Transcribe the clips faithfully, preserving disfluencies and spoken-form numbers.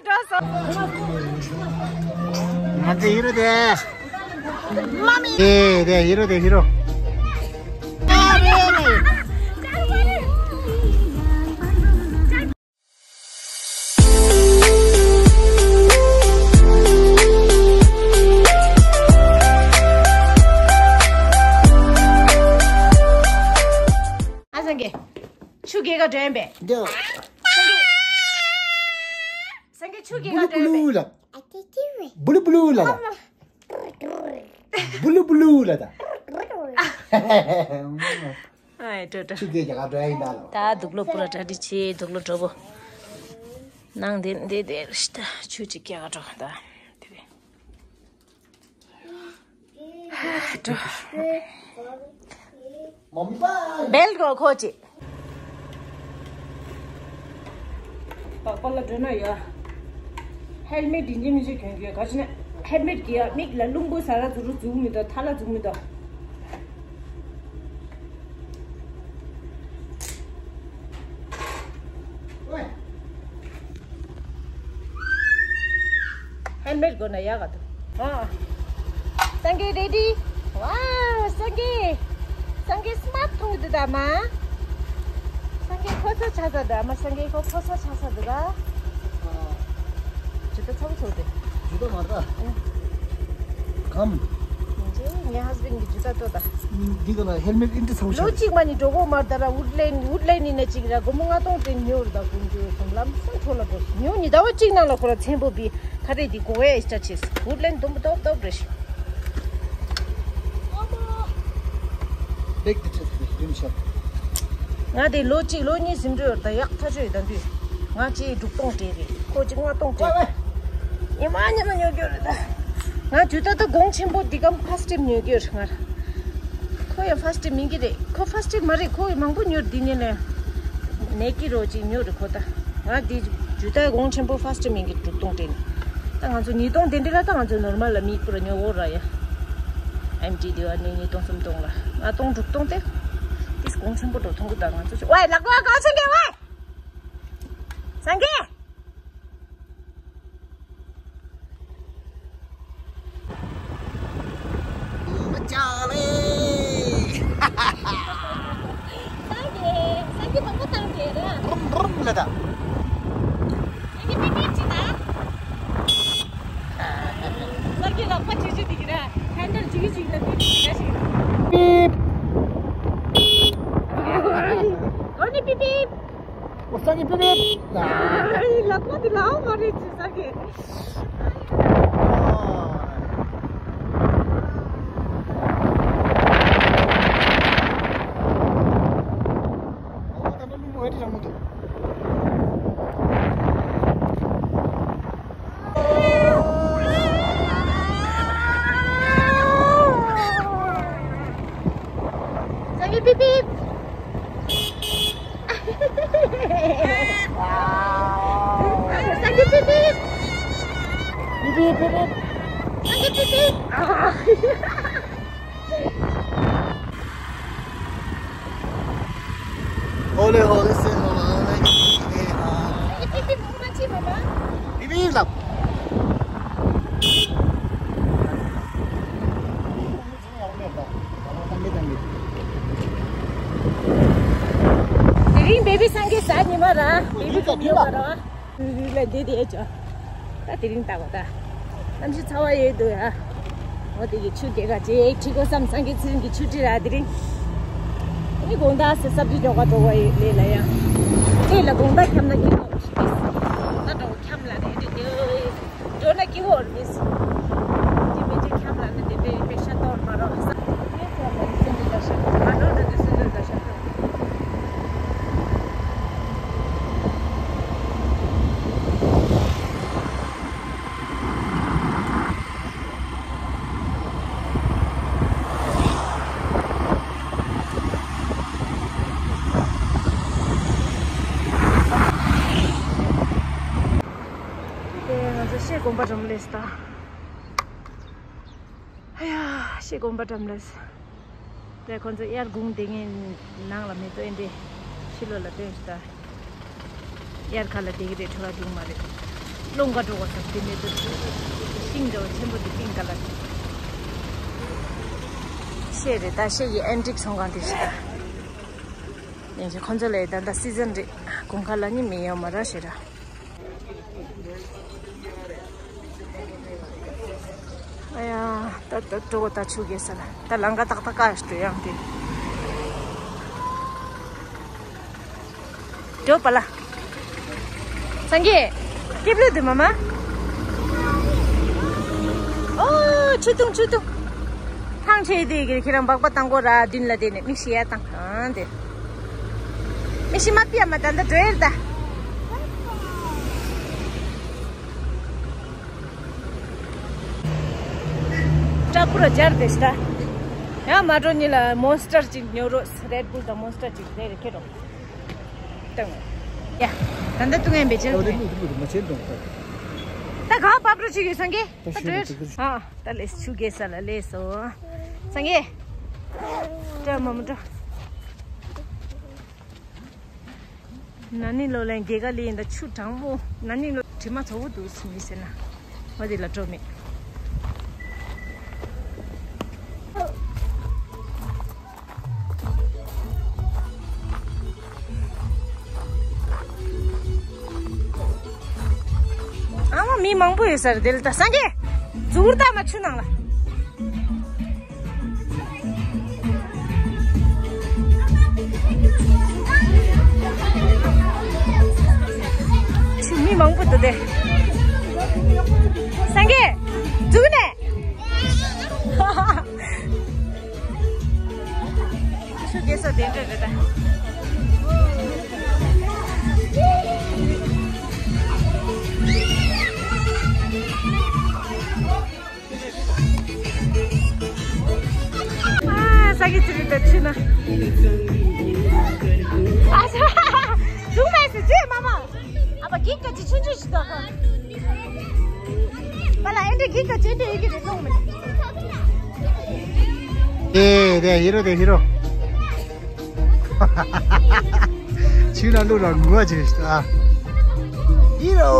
ང་ཚོ་ཧི་རོ་དེ། མ་མི། དེ་དེ་ཧི་རོ་དེ་ཧི་རོ། ཨ་སངས་རྒྱས། ཆུ་རྐྱལ་ག་འགྲོ་ཡིན་པས། འདི། སངས་རྒྱས། སངས་རྒྱས་ཆུ་རྐྱལ་ག་འགྲོ་ཡིན་པས། བུ་ལུ་བུ་ལུ་ལ། བུ་ལུ་བུ་ལུ་ལ་ད། བུ་ལུ་བུ་ལུ་ལ་ད། ཨ་ཡ་འགྲོ་འགྲོ། ཆུ་རྐྱལ་ག་འགྲོ་ཡིན་ད་ལོ། ད་དུག་ལོ་པུ་ར་གྲ་སྒྲིག་བྱེད། དུག་ལོ་འགྲོ་བོ། ནང་དེ་འདི་དེ་རེད་ད། ཆུ་ཅིག་རྐྱལ་ག་འགྲོ་ད། དེ་རེད། བེལ་གོ་ཁོ་ཅི། པ་པ་ལ་འགྲོ་ན་ཡ། ཧེལ་མེད་འདི་འཇིམ་འཇིམ་གྱོན་གྱོན་ག་ཅི་ན། ཧེལ་མེད་ཀྱི་ཡ་མིག་ལ་རླུང་བུ་ཟ་ར་འཛུགས་རུ་འཛུགས་མི་འདུག་ཐ་ལ་འཛུགས་མི་འདུག་ཧེལ་མེད་དགོས་ན་ཡག་ག་འདུག་ཨ། སངས་རྒྱས་རེ་ཌི། ཝའོ། སངས་རྒྱས། སངས་རྒྱས་སྨག་འཐུང་གི་འདུག་ད་མ། སངས་རྒྱས་ཁོ་ཚོ་ཆགས་ས་འདུག་ཨ་མ། སངས་རྒྱས་ཁོ་ཁོ་ཚོ་ཆགས་ས་འདུག་ག་ཇུ་ཏ་ཚ་བོ་ཚོ་དེ། ཇུ་ཏ་མ་རེད་ད། ཨེ། གམ། ངས་ངའི་ཧ་སི་བེན་གི་ཇུ་ཏ་སྤྲོད་ད། འདི་ག་ལ་ཧེལ་མེད་ཨིན་ཏི་ཚ་བོ་ལོ་ཤར། གཅིག་མ་ནི་འགྲོ་གོ་མར་ད་ར་ཝུཌ་ལེན་ཝུཌ་ལེན་ནི་ན་གཅིག་ར་སྒོར་མོ་ལྔ་སྟོང་སྤྲད་ཉོ་ར་ད་ཀུན་ཇུ་སོང་ལམ་སང་འཕྲོ་ལ་འགྲོ་ཉོ་ནི་ཟླ་བ་གཅིག་ནང་ལ་ཁོ་ར་ཚན་པོ་བི་ཁ་རེ་འདི་གོ་ཡ་ཨིས་ཏྲ་ཆེས་ཝུཌ་ལེན་དུམ་བུ་ཏོག་ཏོག་རེ་ཤི། ལེགས་དེ་ཆེ་དེ་རིམ་ཤར། ང་དེ་ལོ་གཅིག་ལོ་གཉིས་ཟིན་འགྲོ་ཡོད་ད་ཡག་ཐག་ཆོད་ཡོད་ད་འདུས། ང་གཅིག་དྲུག་སྟོང་སྤྲད་རེད། ཁོ་གཅིག་ལྔ་སྟོང་སྤྲད། ཉི་མ་ཉི་མ་ཉོ་རྒྱུ་རེད་ད། ང་ཇུ་ཏ་ད་གོང་ཆེན་པོ་འདི་གམ་ཕ་སི་ཊིབ་ཉོ་རྒྱུ་རེད་ང་། ཁོ་ཡང་ཕ་སི་ཊིབ་མིན་གྱི་རེད། ཁོ་ཕ་སི་ཊིབ་མ་རེད། ཁོ་ཡང་མང་པོ་ཉོ་རེད། འདི་ཉིན་ནས་ནེ་ཀི་རོ་གཅིག་ཉོ་རེད་ཁོ་ད། ང་འདི་ཇུ་ཏ་གོང་ཆེན་པོ་ཕ་སི་ཊིབ་མིན་གྱི་དྲུག་སྟོང་སྤྲད་ནས། ད་ང་ཚོ་ཉིས་སྟོང་དེ་འདྲ་ལ་ད་ང་ཚོ་ནོར་མལ་ལ་མིག་པུ་ར་ཉོ་འོ་ར་ཡ། ཨེམ་ཊི་དེ་བ་ནས་ཉིས་སྟོང་སུམ་སྟོང་ལ་ལྔ་སྟོང་དྲུག་སྟོང་དེ། ཏིས་གོང་ཆེན་པོ་འགྲོ་མཐོང་གི་ད་ང་ཚོ་ཅི་ཝའི་ལག་པ་ག་ཚོད་གེ་ཝའི། སངས་རྒྱས། མ་ཅང་ལེ། སངས་རྒྱས། སངས་རྒྱས་མང་པོ་བཏང་དེ་ར། རུམ་རུམ་ལ་ད། སངས་རྒྱས་པི་པི་ཅི་ད། སངས་རྒྱས་ལག་པ་ཅི་ཅི་དེ་གི་ར། ཧན་ཌལ་ཅི་གི་ཅི་ལ་པི་པི་ཅི་ད་ཞིག་ར། པིབ། ཨོ་ནི་པི་པི། ཨོ་སངས་རྒྱས་པི་པི། ཨ་ལག་པ་དེ་ལའོ་མ་རེད་ཅི་སངས་རྒྱས། སངས་རྒྱས་པི་པི། སངས་རྒྱས་པི་པི། པི་པི་པི་པི། སངས་རྒྱས་པི་པི། ཧོ་ལེ་ཧོ་ལེ་སེ་ཧོ་ལེ། སངས་རྒྱས་པི་པི་མང་པོ་ཅི་མ་མ། པི་པི་ལབ། དེ་རིང་བེ་བི་སངས་རྒྱས་ཟ་ཉི་མ་ར། བེ་བི་ཁོ་ཉོ་བ་ར། རི་ལ་འདི་དེ་ཅོ། ད་དེ་རིང་ལྟ་གོ་ད། གནམ་གཤིས་ཚ་བ་ཡོད་འདུག་ཡ། འོ་དེ་གི་ཆུ་དེ་ག་ཅེ་ཁྲི་གོ་སམ་སངས་རྒྱས་ཚེ་རིང་གི་ཆུ་ཁྲི་ར་དེ་རིང་། ཨ་ནི་དགོང་དག་སེ་སབ་ཇི་ཇོ་ག་འགྲོ་བ་ཡོད་ལེ་ལ་ཡ། ཨེ་ལ་དགོང་དག་འཁྱམ་ན་སྐྱིད་པོ་ཞིག་ད་འགྲོ་འཁྱམ་ལ་རེད་དེ་དེ། འགྲོ་ན་སྐྱིད་པོ་རེད། དེ་མི་ཅིག་འཁྱམ་ལ་ནི་དེ་པེ་པེ་ཤ་གཏོར་མ་རོགས་ས། དེ་ཚོ་ལ་སེམས་ཀྱི་བརྡ་ཤ་མ་འགྲོ་འགྲོ་དེ་སེམས་ཀྱི་བརྡ་ཤ་གཏོར། དེ་ང་ཚོ་ཤེལ་དགོན་པ་འགྲམ་སླེབས་ད། ཨ་ཡ་ཤེལ་དགོན་པ་འགྲམ་སླེབས། དེ་ཁོང་ཚོ་དབྱར་དགུང་དེ་ངས་ནང་ལ་མེ་ཏོག་ཨེ་འདྲས་ཕྱི་ལོགས་ལ་སྟོན་ཞིག་ད། དབྱར་ཁ་ལ་བསྡད་ཀྱི་རེད་དྲོ་བ་རྒྱུག་མ་རེད། རླུང་ག་འགྲོ་བ་དང་དེ་མེད་དུ། ཤིང་འདྲ་བ་ཆེན་པོ་དེ་པིང་ཀ་ལ། ཤེས་རེད་ད། ཤེས་ཡི་ཨན་ཊིག་ཚོང་ཁང་དེ་ཞིག་ད། ཡིན་ཞིག་ཁོང་ཚོ་ལ་ད་ལྟ་སི་ཛན་རེད། དགུན་ཁ་ལ་ནི་མི་ཡོང་མ་ར་ཞེ་ར། ཨ་ཡ། ད་ད་འགྲོ་ད་ཆུ་རྐྱལ་ས་ལ། ད་ལམ་ཁ་ཏག་ཏག་ཀ་ཞིག་འགྲོ་ཡང་དེ། འགྲོ་པ་ལ། སངས་རྒྱས། སྐྱིབས་ལོས་དུ་མ་མ། ཨོ། ཆུ་འཐུང་ཆུ་འཐུང་། ཐང་ཆད་དེ་གི་ཁྱེད་རང་སྦག་སྦག་བཏང་གོ་ར་མདུན་ལ་དེ་ནས་མིག་ཤི་ཡ་བཏང་ཨ་དེ། མིག་ཤི་མ་པིའ་མ་ད་འདི་འགྲོ་ཡེར་ད། སྐྲ་ཕུར་སྦྱར་དེ་ཤི་ད། ཡང་མ་འགྲོ་ཉིད་ལ་མོན་སི་ཊར་ཅིག་ཉོ་རོགས། རེད་བུལ་དང་མོན་སི་ཊར་ཅིག་རེ་རེ་ཁྱེར་རོགས། བཏང་། ཡ། ད་ལྟ་བཏུང་ཡན་བེད་སྤྱད་ཨོ་དེ་ལ་མི་འདུག་མ་བྱེད་འདུག་ད་ག་པ་པྲོ་ཅིག་ཡོད་སངས་རྒྱས། ད་ད་ཤོད་འགྲོ་ད་ད། ཨ། ད་ལས་ཆུ་རྐྱལ་ས་ལ་སླེབས་སོང་། སངས་རྒྱས། སྐྲ་མ་མོ་འགྲོ། ན་ནིང་ལོ་ལ་རྒྱལ་ཁ་ལེན་ད་ཆུ་གྲང་མོ། ན་ནིང་ལོ་དྲི་མ་ཚ་བོ་འདུག་སུ་མི་ཟེར་ན། ང་དེ་ལ་འགྲོ་མེད། ཨ་མ་མི་མང་པོ་ཡོད་ས་རེད་དེ་ལ་ད་སངས་རྒྱས། ཟུར་ད་མ་ཆུ་ནང་ལ། ཆུ་མི་མང་པོ་འདུག་སྟེ། སངས་རྒྱས། འཛུགས་ནས། ཆུ་རྐྱལ་ས་དེ་འདྲ་རེད་ད། ཨ། ས་གི་ཚི་རི་ད་ཆུ་ན། ཨ་ས། འཛུགས་མེད་ཟེར་ཅེས་མ་མ། ཨ་ཕ་གིག་ག་ཅི་ཆུང་ཆུང་ཞིག་ད་ཁ། པ་ལ་ཨེ་འདྲ་གིག་ག་ཅི་འདྲ་ཡོད་ཀྱི་རེད་སོང་མིན། དེ་དེ་ཧི་རོ་དེ་ཧི་རོ། ཆུ་ལ་བླུགས་ལ་ངུ་བ་བྱེད་ཤི་ད། ཧི་རོ།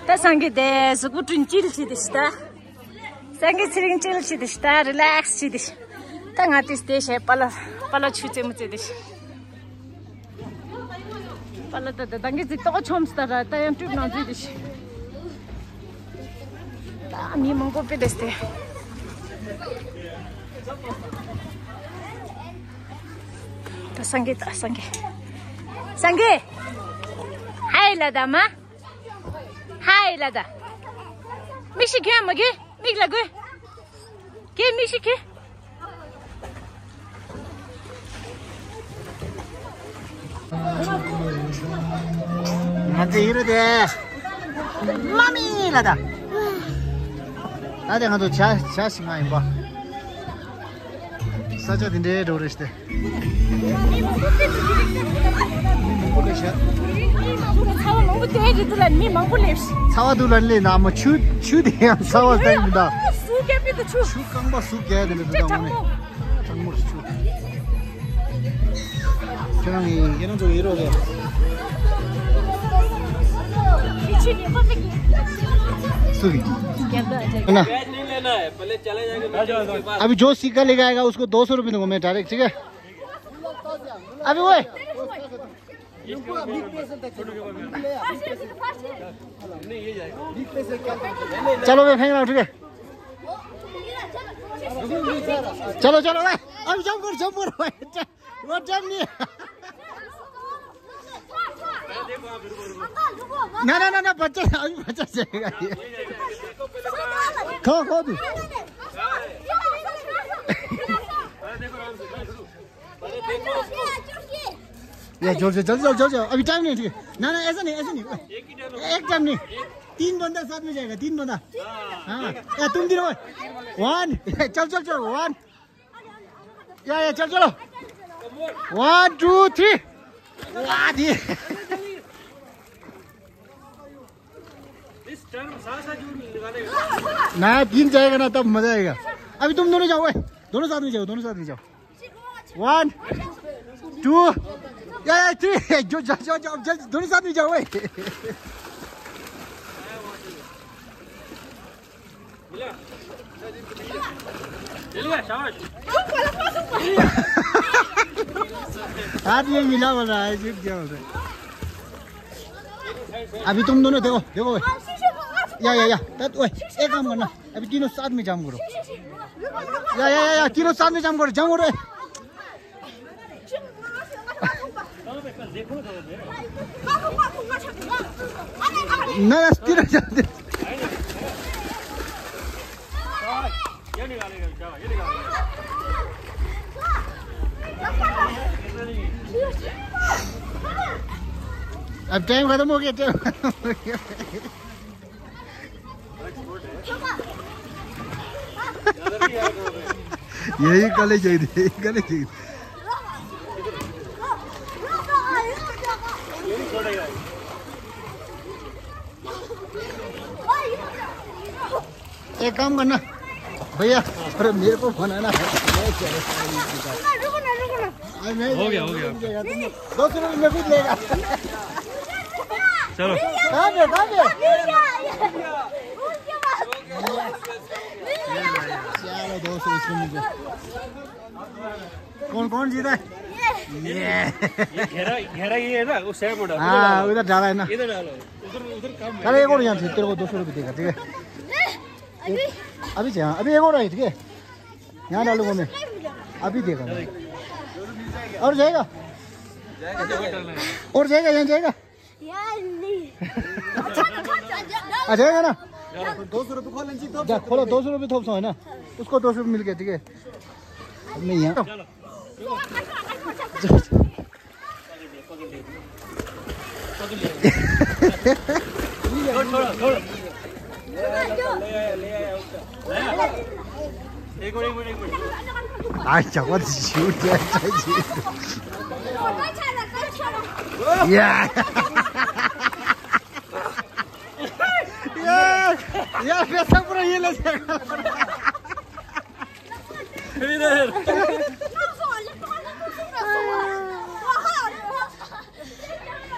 ད་སངས་རྒྱས་དེ་གཟུགས་པོ་བསྐྲུན་ཅིལ་བྱེད་དེ་ཤི་ད། སངས་རྒྱས་ཚེ་རིང་ཅིལ་བྱེད་དེ་ཤི་ད། རི་ལེགས་བྱེད་དེ་ཤི། ད་ང་དེ་དེ་བྱས་པ་ལ་པ་ལ་ཆུ་རྩེད་མོ་རྩེད་དེ་ཤི། པ་ལ་ད་ད་ད་གི་ཙི་ཏོག་ཆོམ་སྟ་ར་ད་ཡང་ཀྲུབ་ནང་ཙི་དེ་ཤི། ད་མི་མང་པོ་པེ་དེ་སྟེ། ད་སངས་རྒྱས་ད་སངས་རྒྱས། སངས་རྒྱས། ཧའི་ལ་ད་མ། ཧའི་ལ་ད། མིག་ཤི་གྱོན་མ་གྱོན། མིག་ལ་གྱོན། གྱོན་མིག་ཤི་གྱོན། ང་ཚོ་ཡིན་རུ་དེ། མ་མི་ལ་ད། ད་དེ་ང་ཚོ་བྱ་བྱ་ཞིག་མ་ཡིན་པ། ས་ཆ་དེ་འདྲའི་འགྲོ་རེད་ཤི་སྟེ། མི་མང་པོ་སླེབས་ཤག་མི་མང་པོ་ལ་ཚ་བ་མང་པོ་དེ་རེད་འདུག་ལ་མི་མང་པོ་སླེབས་ཤག་ཚ་བ་འདུག་ལ་སླེབས་ན་མ་ཆུ་ཆུ་དེ་ཡང་ཚ་བ་སྟེང་མི་འདུག་ཟུག་རྒྱག་པའི་དུ་ཆུ། ཆུ་རྐང་པ་ཟུག་རྒྱག་དེ་འདྲ་འདུག་ད་དྲང་མོ། དྲང་མོ་ཆུ། ཁྱེད་རང་ཡིན། ཁྱེད་རང་ཚོ་ཡིན་རོགས་གས། སུ་གི། ཨ་ན། अभी जो सिक्का लेके आएगा उसको दो सौ रुपये दूंगा मैं डायरेक्ट, ठीक है? अभी ओए। चलो, मैं फेंक रहा हूँ, ठीक है? चलो, चलो, भाई। अभी जंप कर, जंप कर, भाई। वो जंप नहीं है। ना ना ना ना, बच्चा, अभी बच्चा जाएगा ये। खाओ खाओ तू। ये जोर से, जल्दी जाओ, जल्दी जाओ, अभी टाइम नहीं। ठीक है, ना ना, ऐसा नहीं, ऐसा नहीं, एक टाइम नहीं, तीन बंदा साथ में जाएगा, तीन बंदा। हाँ, ए, तुम तीनों। वन। चल चल चल, वन। या या, चल चलो। One two three. वाह दी। ना, तीन जाएगा ना, तब मजा आएगा। अभी तुम दोनों जाओ, ओए। दोनों साथ में जाओ, दोनों साथ में जाओ। One two. या या, थ्री। जो, जाओ जाओ जाओ, जल्दी दोनों साथ में जाओ, ओए। हाथ में मिला बोल रहा है, झूठ क्या बोल रहे हैं? अभी तुम दोनों देखो, देखो भाई। या या या, तब ओए, एक काम करना, अभी तीनों साथ में जाम करो। या या या या, तीनों साथ में जाम करो, जाम करो। ना, ना, स्थिर हो जाते। अब टाइम खत्म हो गया, टाइम खत्म हो गया। यही कॉलेज है, यही कॉलेज है। एक काम करना भैया, अरे मेरे को बनाना है। रुको ना, रुको ना। अरे मैं हो गया, हो गया। दो सौ रुपये में कुछ लेगा। चलो। कहाँ पे, कहाँ पे? चलो, दो सौ रुपये में। कौन कौन जीता है? ये घेरा, घेरा ये है ना, वो सैम उड़ा। हाँ, उधर डाला है ना। इधर डालो। उधर, उधर कम है। चलो, एक और यहाँ से तेरे को दो सौ रुपये देगा, ठीक है? अभी जा, अभी एक और आई, ठीक है? यहाँ डालूंगा मैं। अभी देगा मैं। और जाएगा? और जाएगा, यहाँ जाएगा? यार, नहीं। आ जाएगा ना? दो सौ रुपये खोल लीजिए, तो जा, खोलो, दो सौ रुपये थोप सौ है ना? उसको दो सौ रुपये मिल गया, ठीक है? अब मैं यहाँ। आज जगत झूठ है। या। या, या, पैसा पूरा ये ले जाएगा।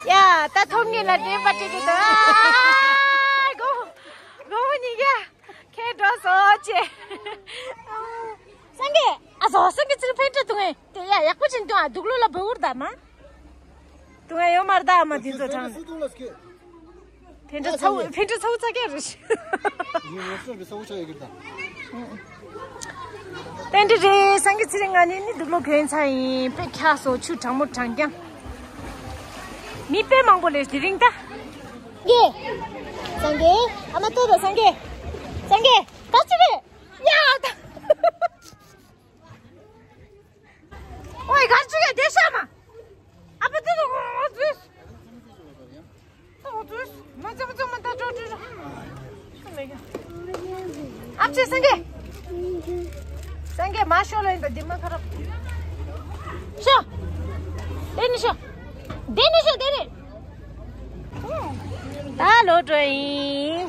ཡ། ད་ཐོབ་ངེས་ལ་འདྲེན་པ་སྤྲད་གི་འདུག་ཨ། གོ་གོ་མོ་གཉིས་ཀ་ཁྱེད་འགྲོ་སོང་ཅེ། སངས་རྒྱས། ཨ་ཟོ། སངས་རྒྱས་ཚུར་ཕེབས་འདྲ་འདུག་ངས་དེ་ཡ་ཡག་པོ་ཅིག་འདུག་ཨ། དུག་ལོག་ལ་བུ་འུར་ད་མ་འདུག་ཨ། ཡོད་མ་རེད་ད་ཨ་མ་དེ་ཚོ་དྲང་། ཕན་ཁྲི་ཚ་བོ། ཕན་ཁྲི་ཚ་བོ་ཚ་གྱ་རེད། ཡིན་ངོ་སོ་གི་ཚ་བོ་ཚ་ཡོད་གི་ད། ཏན་ཏན་རེད། སངས་རྒྱས་ཚེ་རིང་། ང་ནི་ནི་དུག་ལོག་གྱོན་ཚར་ཡིན། དཔེ་འཁྱག་སོང་། ཆུ་གྲང་མོ་གྲང་རྐྱང་། མི་དཔེ་མང་པོ་སླེབས་དེ་རིང་ད། སངས་རྒྱས། སངས་རྒྱས། ཨ་མ་ལྟོས་དང་སངས་རྒྱས། སངས་རྒྱས། ག་ཅི་རེད། ཡ་ད། ཨོའི་གར་ཆུ་ཡ་དེ་ཤ་མ། ཨ་ཕ་དེ་ལ་ཨོ་ཙུས། ཨོ་ཙུས། མ་ཙམ་ཙམ་མ་ད་ཅོ་ཅོ་ཅོ། ཨ་ཅེ་སངས་རྒྱས། སངས་རྒྱས་མ་ཤོ་ལ་ཡིན་ད་དེ་མ་ཁ་རབ། ཤོ། དེ་ནི་ཤོ། དེ་ནི་ཤོ་དེ་ནི། ད་ལོ་འགྲོ་ཡིན།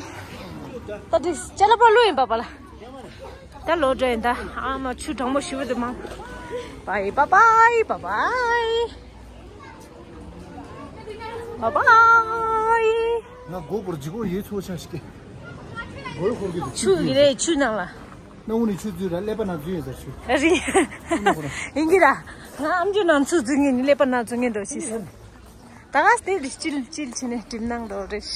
ད་དེ་ཅ་ལ་པ་ལོ་ཡིན་པ་པ་ལ། ད་ལོ་འགྲོ་ཡིན་ད། ཨ་མ་ཆུ་གྲང་མོ་ཞུ་བ་དུ་མང་། བའི་བ་བའི་བ་བའི། བ་བའི། ང་མགོ་བོར་ལྗིད་ཁོག་ཡོད་ཚོ་ཆ་ཞིག་གི། མགོ་ལ་འཁོར་གི་འདུག་ཆུ་གི་རེད་ཆུ་ནང་ལ། ན་འུ་ནི་ཆུ་འཛུལ་ར་ཀླད་པ་ནང་འཛུལ་ཡོད་ཟེར་ཆུ། རེད། ཡིན་གི་ར། ང་ཨམ་ཅོག་ནང་ཆུ་འཛུལ་ངེས་ནི་ཀླད་པ་ནང་འཛུལ་ངེས་འདུག་ཞེས་ཟེར། ད་ག་སྟེ་རི་ཅིལ་ཅིལ་བྱས་ནས་གྲིབ་ནང་འགྲོ་རེད།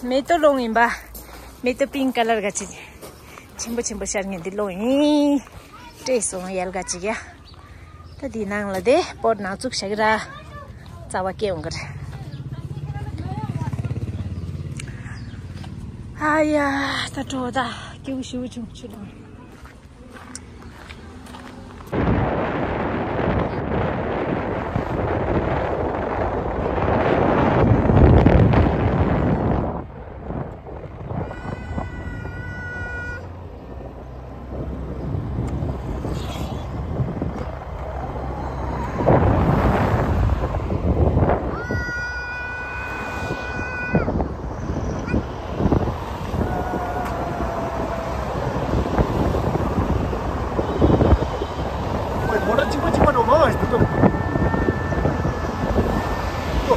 མེ་ཏོག་སློང་ཡིན་པ། མེ་ཏོག་པིང་ཀ་ལར་ག་ཅིག་ཆེན་པོ་ཆེན་པོ་ཤར་ངེས་འདི་སློང་ཡིན། སྤྲད་སོང་ཡལ་ག་ཅིག་ཡ། ད་འདི་ནང་ལ་དེ་པོར་ནང་བཙུགས་བཞག་གི་ར། རྩ་བ་སྐྱེ་འོང་གི་རེད། ཨ་ཡ། ད་འགྲོ་ད། སྐྱིད་པོ་ཞེ་པོ་བྱུང་ཆུ་ནང་། མོ་ཊ་གཅིག་པ་གཅིག་པ་འགྲོ་མ་བ་ཞིག་འདུག་ཏོ།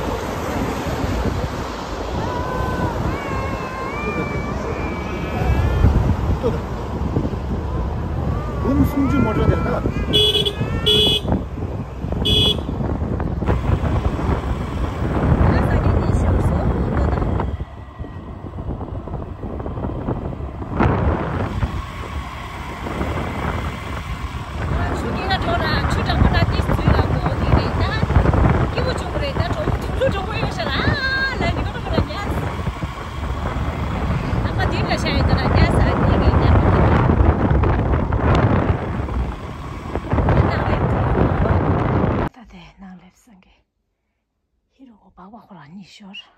ཏོ། ཏོ། འབུམ་སུམ་ཅུ་མོ་ཊ་དེ་ད། ཆུ་སྐྱེས་ན་འགྲོ་ར། ཆུ་དྲང་པོ་ན་ཏིས་ཚུལ་ལ་གོ་གི་རེད་ད། སྐྱིད་པོ་བྱུང་གི་རེད་ད། གྲོགས་པོ་དུག་ལུ་གྲོགས་པོ་ཡོད་ཤ་ལ། ཨ་ལ་ནི་ཀོ་ཀོ་ལ་ཉལ། ཨ་མ་དེ་ལ་ཤ་ཡོད་ད་ལ་ཉལ་ས་ནི་གི་ཉལ་པོ་ད། ད་དེ་ནང་ལེབ་སང་གི་ཧི་རོ་གོ་བག་བག་ཁོ་རང་གཉིད་ཤོར།